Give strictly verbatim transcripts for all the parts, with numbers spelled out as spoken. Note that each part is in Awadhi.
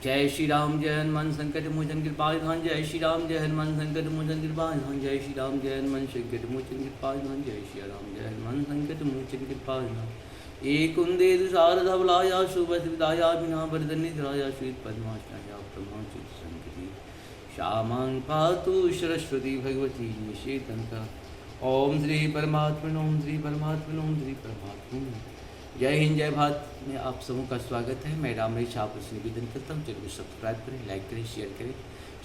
जय श्री राम, जय हनुमान संकट मोचन कृपाल धाम। जय श्री राम, जय हनुमान संकट मोचन कृपाल धाम। जय श्री राम, जय हनुमान संकट मोचन कृपाल धाम। जय श्री राम, जय हनुमान संकट मोचन कृपाल धाम। ए कुंदे दुसार धवलाया सुबस विदाया बिना बरदन निद्राया श्वेत पद्मासनाया ब्रह्मा चित संकटी श्यामां पातु सरस्वती भगवती निषेधन का। ओम श्री परमात्मन, ओम श्री परमात्मन, ओम श्री परमात्मन। जय हिंद, जय भारत में आप सबों का स्वागत है। मैं राम रहीश आप से निवेदन करता हूँ, चैनल को सब्सक्राइब करें, लाइक करें, शेयर करें।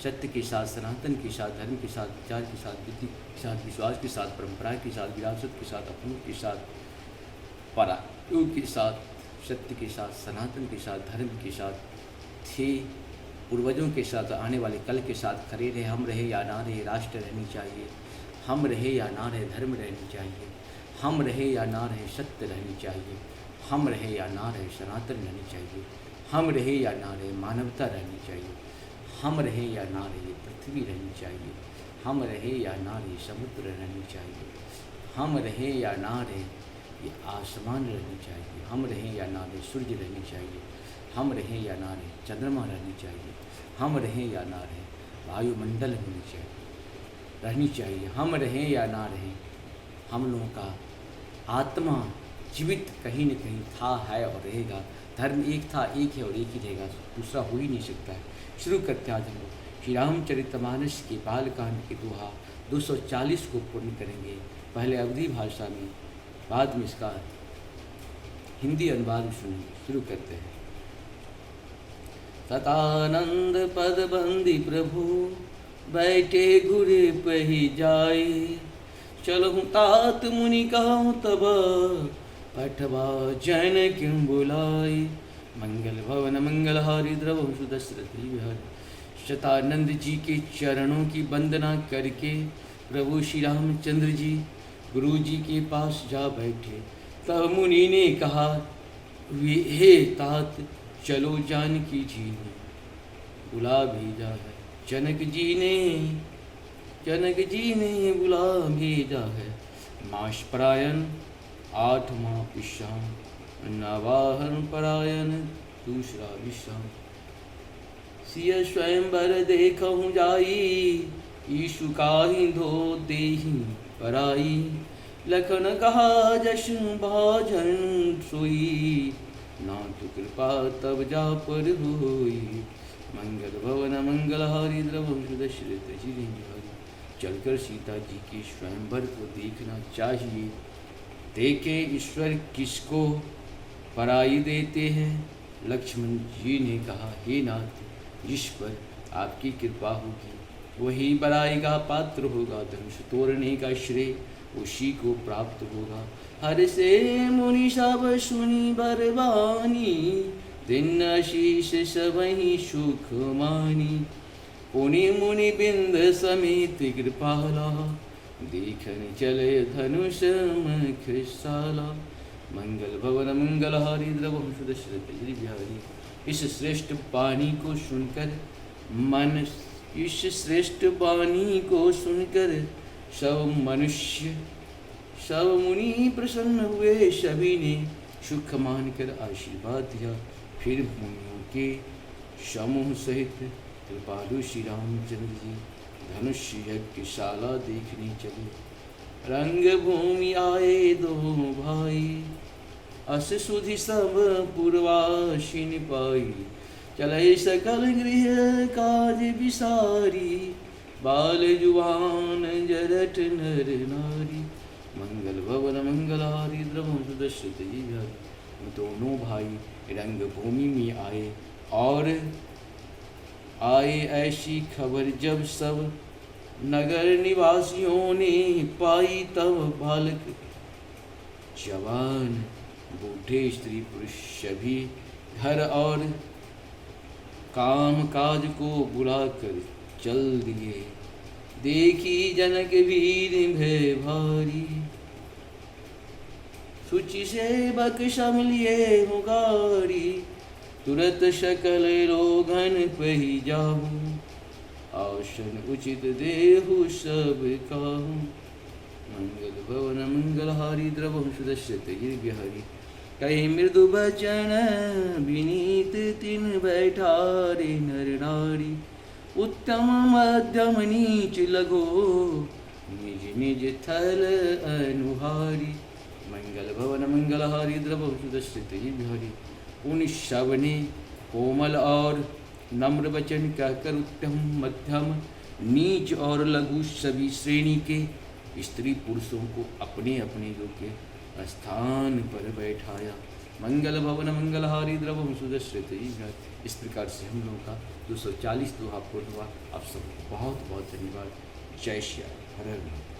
सत्य के साथ, सनातन के साथ, धर्म के साथ, विचार के साथ, विधि के साथ, विश्वास के साथ, परंपरा के साथ, विरासत के साथ, अपनों के साथ, परायोग के साथ, सत्य के साथ, सनातन के साथ, धर्म के साथ थे, पूर्वजों के साथ, आने वाले कल के साथ खड़े रहे। हम रहे या ना रहे, राष्ट्र रहनी चाहिए। हम रहे या ना रहे, धर्म रहनी चाहिए। हम रहे या ना रहे, सत्य रहनी चाहिए। हम रहे या ना रहे, सनातन रहनी चाहिए। हम रहे या ना रहे, मानवता रहनी चाहिए। हम रहे या ना रहे, पृथ्वी रहनी चाहिए। हम रहे या ना रहे, समुद्र रहनी चाहिए। हम रहे या ना रहे, ये आसमान रहनी चाहिए। हम रहे या ना रहे, सूर्य रहनी चाहिए। हम रहे या ना रहे, चंद्रमा रहनी चाहिए। हम रहे या ना रहे, वायुमंडल होनी चाहिए, रहनी चाहिए। हम रहे या ना रहे, हम लोगों का आत्मा जीवित कहीं न कहीं था, है और रहेगा। धर्म एक था, एक है और एक ही रहेगा, दूसरा हो ही नहीं सकता है। शुरू करते हैं आज हम लोग श्री रामचरितमानस के बालकांड के दोहा दो सौ चालीस को पूर्ण करेंगे। पहले अवधी भाषा में, बाद में इसका हिंदी अनुवाद भी सुनेंगे। शुरू करते हैं। सतानंद पद बंदी प्रभु बैठे गुरे पही जाई। चलहु तात मुनि कहु तब पठवा जन किम बुलाई। मंगल भवन मंगलहारी द्रवहु सुदशरथ जी बिहारी। शतानंद जी के चरणों की वंदना करके प्रभु श्री रामचंद्र जी गुरु जी के पास जा बैठे। तब मुनि ने कहा, वे, हे तात, चलो जानकी जी ने बुला भेजा है। जनक जी ने, जनक जी ने बुला भेजा है। मास परायण आठ माह पिछाम, नवाहन परायण दूसरा विश्राम। सिय स्वयंवर देखहु जाई, ईशु काहि धो देहि पराई। लखन कहा जस भाजन सोई, नाथ कृपा तब जा पर होई। मंगल भवन मंगलहारी द्रवहु सुदशरथ जी बिहारी। चलकर सीता जी के स्वयंवर को देखना चाहिए। देखें ईश्वर किसको पराई देते हैं। लक्ष्मण जी ने कहा, हे नाथ, जिस पर आपकी कृपा होगी, वही बड़ाई का पात्र होगा, धनुष तोड़ने का श्रेय उसी को प्राप्त होगा। हर्षे मुनि सब सुनि बर बानी, दीन्ह शीश सबहि सुख मानी। पुनि मुनि बिंद समेत कृपाला, देखन चले धनुष मखशाला। मंगल भवन मंगलहारी द्रवहु सुदशरथ जी बिहारी। इस श्रेष्ठ वाणी को सुनकर मन, इस श्रेष्ठ वाणी को सुनकर सब मनुष्य, सब मुनि प्रसन्न हुए। सभी ने सुख मानकर आशीर्वाद दिया। फिर मुनियों के समूह सहित कृपालु श्री रामचंद्र जी धनुष यज्ञशाला देखने चले। रंग भूमि आए दो भाई, अस सुधि सब पुरवासिन पाई। चले सकल गृह काज बिसारी, बाल जुवान जरठ नर नारी। मंगल भवन मंगलहारी द्रवहु सुदशरथ जी बिहारी। दोनों भाई रंगभूमि में आए और आए ऐसी खबर जब सब नगर निवासियों ने पाई, तब बालक जवान बूढ़े स्त्री पुरुष सभी घर और काम काज को बुलाकर चल दिए। देखी जनक भीर भय भारी, सुचि सेवक सम लिए हुँ गारी। तुरत सकल लोगन पहि जाहु, आसन उचित देहु सब काहु। मंगल भवन मंगलहारी द्रवहु सुदशरथ जी बिहारी। कहि मृदु बचन विनीत तिन बैठारे नर नारी। उत्तम मध्यम नीच लघु निज निज थल अनुहारी। मंगल भवन मंगलहारी द्रवहु सुदर्शित ही बिहारी। उन सबने कोमल और नम्र वचन कहकर उत्तम, मध्यम, नीच और लघु सभी श्रेणी के स्त्री पुरुषों को अपने अपने योग्य स्थान पर बैठाया। मंगल भवन मंगलहारी द्रवहु सुदर्शित ही बिहारी। इस प्रकार से हम लोगों का दो सौ चालीस दोहा पूर्ण हुआ। आप सबको बहुत बहुत धन्यवाद। जय श्री राम। हर हर महादेव।